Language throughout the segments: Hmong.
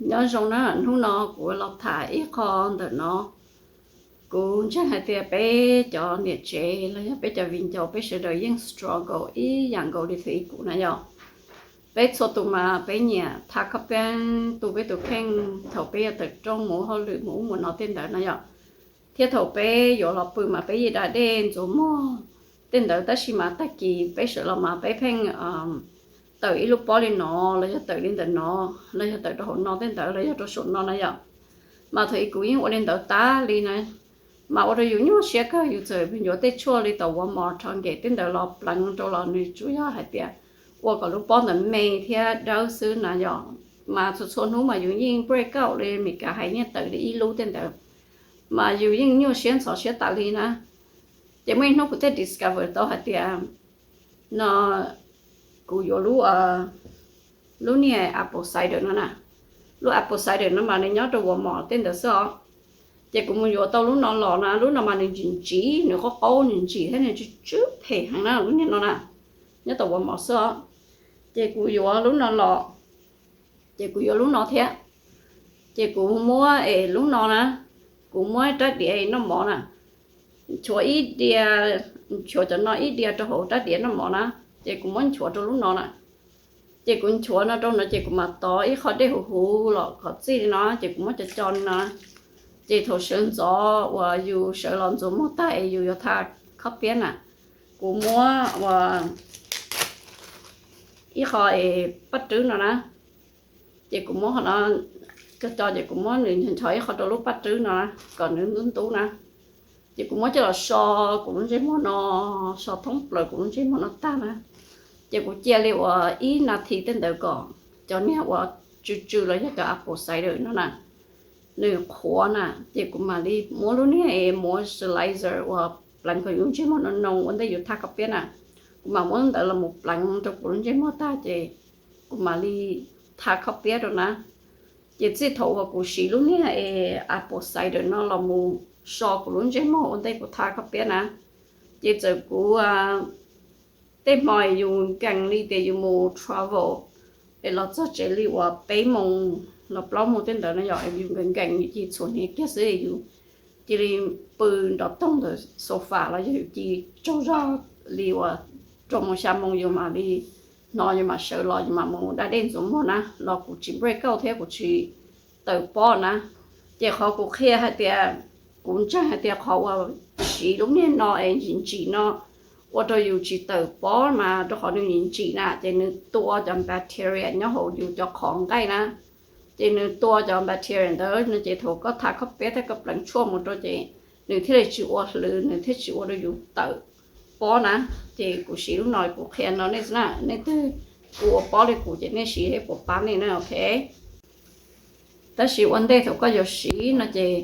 Nyob zoo na, hnub no kuv los tham ib qho ntawm no. Kuv ntseeg hais tias peb cov niam tsev los yog peb cov viv ncaus peb sawv daws yeej struggle ib yam nkaus li thaum ub kuv na yom. Peb txhua tus mas peb nyiam tha khob peeb tu peb tus kheej thaum peb yuav tawm rooj mus hauj lwm mus ub mus no tej ntawd na yom. Thiab thaum peb yuav los pw mas peb yeej da dej ntxuav muag tej ntawd, tab sis mas tag kis peb sawv los mas peb pheej tawm ib lub pob li no, los yog tawm li ntawm no, los yog tawm rau hauv no tej ntawd, los yog rau saum no na yom. Mas thaum ub kuv yeej ua li ntawd tas li na, mas ua rau yus nyuaj siab kawg. Yus txawm yuav tej tshuaj li tom Walmart, Target tej ntawd los pleev rau los nws tsuas yog hais tias ua kom lub pob ntawd me thiab dawb xwb na yom. Mas txhua txhua hnub mas yus yeej break out li Meskas hais, yeej tawm li ib lub tej ntawd, mas yus yeej nyuaj siab ntxhov siab tas li na. Ces muaj ib hnub kuv thiaj discover tau hais tias no kuv yuav lub, lub niag apple cider no na. Lub apple cider no mas nws nyob rau Walmart tej ntawd xwb os. Ces kuv mus yuav tau lub no los na, lub no mas nws ntsim ntsim, nws qaub qaub ntsim ntsim thiab nws tsw tsw phem heev na, lub niag no na, nyob tau Walmart xwb os. Ces kuv yuav lub no los, ces kuv yuav lub no thiab. Ces kuv muab es lub no na, kuv muab rab diav noj mov na, nchuav ib diav, nchuav cov no ib diav rau hauv rab diav noj mov na, ces kuv muab nchuav rau lub no na. Ces kuv nchuav no rau no ces kuv mam tov ib qho dej huv huv los kom txij li no, ces kuv muab co co li no. Ces thaum sawv ntxov uas yus sawv los ntxuav muag tag es yus yuav tha khob piab na, kuv muab ua ib qho es paj rwb no na, ces kuv muab qhov no co co ces kuv muab nws ncho ib qho rau lub paj rwb no kom nws ntub ntub na. Ces kuv muab coj los so kuv lub ntsej muag no, so thoob plaws kuv lub ntsej muag no tag na. Ces kuv cia li uas ib nas this tej ntawd kom cov niag uas tsw tsw los yog cov apple cider no na, nws qhuav na, ces kuv mam li muab lub niag moisturizer uas pleev kom yus ntsej muag no noo ua ntej yus tha khob piab na, kuv mam muab ntawd los mus pleev rau kuv lub ntsej muag tag ces kuv mam li tha khob piab rau na. Ces txij thaum uas kuv siv lub niag es apple cider no los mus so kuv lub ntsej muag ua ntej kuv tha khob piab na, ces txawm kuv tej hmo yus nkees li tias yus mus travel es los txog tsev li uas peb moos los plaub moos tej ntawd no yom, yus nkees nkees yus cia li txhuam hniav kiag xwb yus cia li pw nrov toog ntawm sofa los yog yus cia li tsaug zog li uas rau moos xya moos yus mam li hnov yus mam sawv los yus mam mus da dej ntxuav muag na los kuv tsis break out thiab kuv tsis tawm pob na. Ces qhov kuv qhia hais tias, kuv ntseeg hais tias qhov uas siv lub niag no es ntsim ntsim no ua rau yus tsis tawm pob mas rau qhov nws ntsim ntsim na ces nws tua cov bacteria nyob hauv yus cov qhov nqaij na. Ces nws tua cov bacteria ntawd no ces thaum koj tha khob piab thiab koj pleev tshuaj mus rau ces nws thiaj li tsis ua hlwv, nws thiaj tsis ua rau yus tawm pob na. Ces kuv siv lub no kuv qhia no nej xwb na, nej twg kuj ua pob li kuv ces nej siv thiab puas pab nej na, ok. Tab sis ua ntej thaum koj yuav siv no ces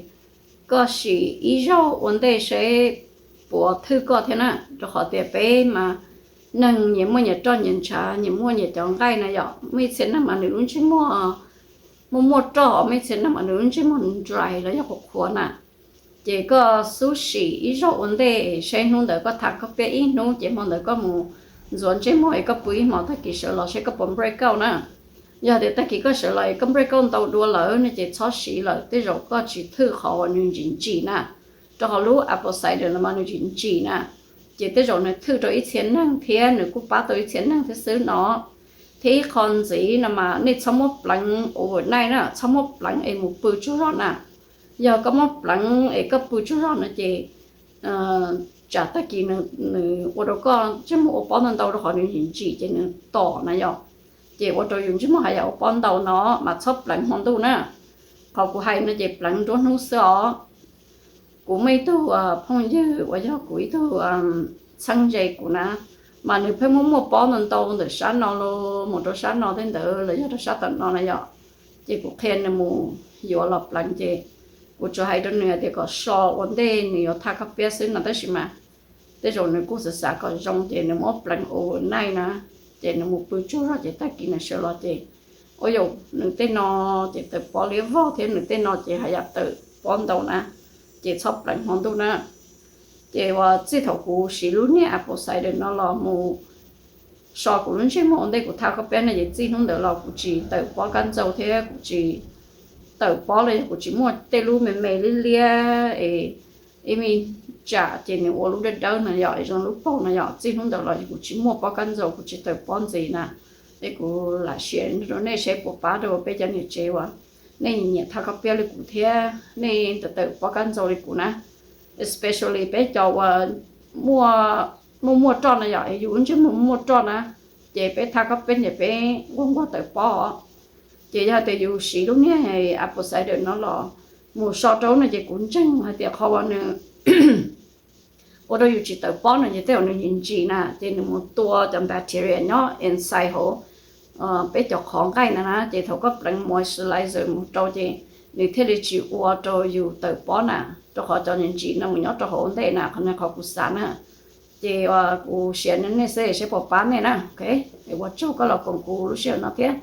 koj sim ib zaug ua ntej seb puas thwj koj thiab na, rau qhov tias peb mas neeg nyias muaj nyias roj nyias ntshav, nyias muaj nyias cov nqaij na yom. Muaj ib txhia neeg mas nws lub ntsej muag muaj muaj roj, muaj ib txhia neeg mas nws lub ntsej muag dry los yog qhuav qhuav na. Ces koj xub sim ib zaug ua ntej seb hnub ntawd koj tha khob piab ib hnub ces hmo ntawd koj mus ntxuav ntsej muag es koj pw ib hmos tag kis sawv los seb koj puas break out na. Yog tias tag kis koj sawv los es koj break out ntau dua lawm no ces txhob siv lawm, tej zaum koj tsis thwj qhov uas nws ntsim ntsim na. Rau qhov lub apple cider no mas nws ntsim ntsim na, ces tej zaum nws thwj rau ib txhia neeg thiab nws kuj pab tau ib txhia neeg thiab xwb no. Thiab ib qho ntxiv no mas nej txhob muab pleev overnight na, txhob muab pleev es mus pw tsaug zog na. Yog koj muab pleev es koj pw tsaug zog no ces tsam tag kis nws ua rau koj ntsej muag ua pob ntau ntau rau qhov nws ntsim ntsim ces nws tom na yom. Ces ua rau yus ntsej muag haj yam ua pob ntau no mas txhob pleev hmo ntuj na. Qhov kuv hais no ces pleev nruab hnub xwb os. Kuv muaj ib tug phooj ywg uas yog kuv ib tug txheeb ze kuv na, mas nws pheej muaj muaj pob ntau ntau ntawm sab no los mus rau sab no tej ntawd los yog rau sab tom no na yom. Ces kuv qhia nws mus yuav los pleev ces kuv tsuas hais rau nws hais tias kom so ua ntej nws yuav tha khob piab xwb no, tab sis mas tej zaum nws kuj xav xav kom zoo ces nws muab pleev overnight na, ces nws mus pw tsaug zog ces tag kis nws sawv los ces ua yus nws tej no ces tawm pob liab vog thiab nws tej no ces haj yam tawm pob ntau na, ces txhob pleev hmo ntuj na. Ces uas txij thaum kuv siv lub niag apple cider no los mus so kuv lub ntsej muag ua ntej kuv tha khob piab no ces txij hnub ntawd los kuv tsis tawm pob kab ntxau thiab kuv tsis tawm pob los yog kuv tsis muaj tej lub me me liab liab es ib me tsam ces nws ua lub dawb dawb no yom, zoo lub paug no yom, txij hnub ntawd los kuv tsis muaj pob kab ntxaus, kuv tsis tawm pob ntxiv na. Es kuv lam share rau nej seb puas pab rau peb cov niam tsev uas nej nyiam thaj kab piab li kuv thiab nej tawm tawm pob kab ntxaus li kuv na. Especially peb cov uas muaj muaj roj no yom, yus lub ntsej muag muaj roj na, ces peb thaj kab piab ces peb nquag nquag tawm pob. Ces yog tias yus siv lub niag apple cider no los mus so rau no ces kuv ntseeg hais tias qhov uas nws ua rau yus tsis tawm pob no ces tej zaum nws ntsim ntsim na ces nws mus tua cov bacteria nyob inside hauv peb cov qhov nqaij na na, ces thaum koj pleev moisturizer mus rau ces nws thiaj li tsis ua rau yus tawm pob na, rau qhov cov ntsim ntsim no mus nyob rau hauv ua ntej na, qhov no qhov kuv xav na. Ces kuv share nej xwb seb puas pab nej na. Ok, ua tsaug koj los koom kuv lub sij hawm no thiab.